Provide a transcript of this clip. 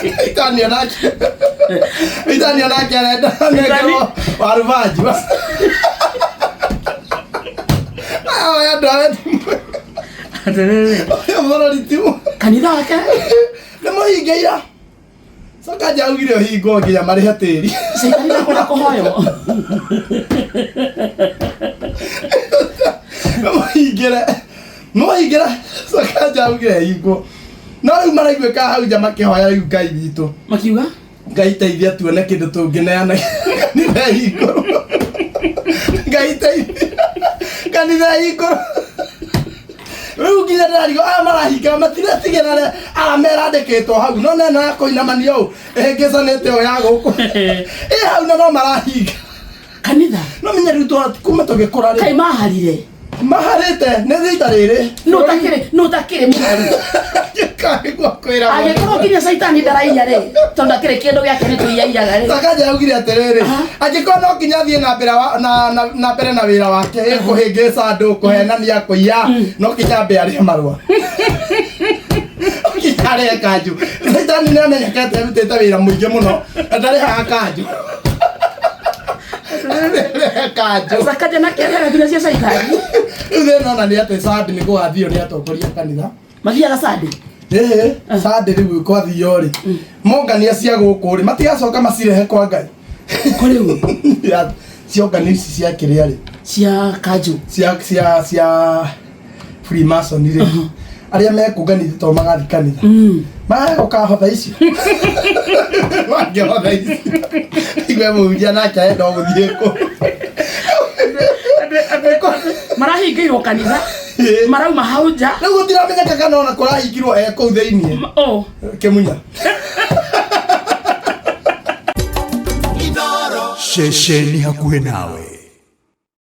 Itani onake. Itani onake arenda anengerwo warubanji. Aya andũ arĩa Atĩrĩrĩ. ũyũ bũrũri ti Kanitha wake. nĩ mũhinge ira. Sakaja augire ũhingwo nginya marĩhe tĩri. Caitani ndakũra kũhoywo. Nĩ mũhingĩre. Nĩ mũhingĩre. Sakaja augire hingwo. No rĩu maraiguĩka hau nja makĩhoya rĩu Ngai witũ. Makiuga? Ngai teithia tuone kĩndũ tũngĩneana kanitha ĩhingũrwo. Ngai teithia kanitha ĩhingũrwo. Rĩu nginya ndĩrarigwo aya marahinga matiretigĩra arĩa aya merandĩkĩtwo hau no neno ya kũinamania ũũ ĩhĩngĩcanĩte ũũ ya gũkũ ĩ hau na no marahinga. Kanitha. No menya rĩu kuma tũgĩkũra rĩ Kaĩ maharire. Maharĩte nĩ rita rĩrĩ. Nũ ũtakĩrĩ nũ ũtakĩrĩ mũharu. Kagĩkwa kwĩra. Angĩkorwo nginya caitani ndaraiya rĩ, tondũ akĩrĩ kĩndũ gĩake nĩ tũiyaiyaga rĩ. Sakaja augire atĩrĩrĩ, angĩkorwo no nginya athiĩ na mbere wa- na- na- na mbere na wĩra wake ĩ, kũhĩngĩca andũ kũhenania kũiya no nginya ambe arĩhe marũa No nginya arĩhe kanjũ caitani nĩ amenyekete arutĩte wĩra mũingĩ mũno na ndarĩhaga kanjũ kanjũ Sakaja nake arĩhaga nginya cia caitani. Rĩu thĩna ona nĩ atĩ Sunday nĩ gũgathio nĩ atongoria a kanitha. Mathiaga Sunday. Ĩhĩ, Sunday rĩu kwathio rĩ, mongania cia gũkũ rĩ, matigacoka macirehe kwa Ngai. Ko rĩu Ya, Ciongania ici cia kĩrĩa rĩ, cia kanjũ. cia cia cia Freemason rĩ, arĩa mekũnganithia to magathiĩ kanitha. Magũkahotha icio. Mangĩhotha icio. Igwe mũhunjia nake arenda o gũthiĩ kũ. Marahingĩirwo kanitha. Marauma hau nja. Rĩu gũtiramenyeka kana ona kũrahingirwo e kũu thĩiniĩ. Oh. Kĩmunya. Ceceni hakuhĩ nawe.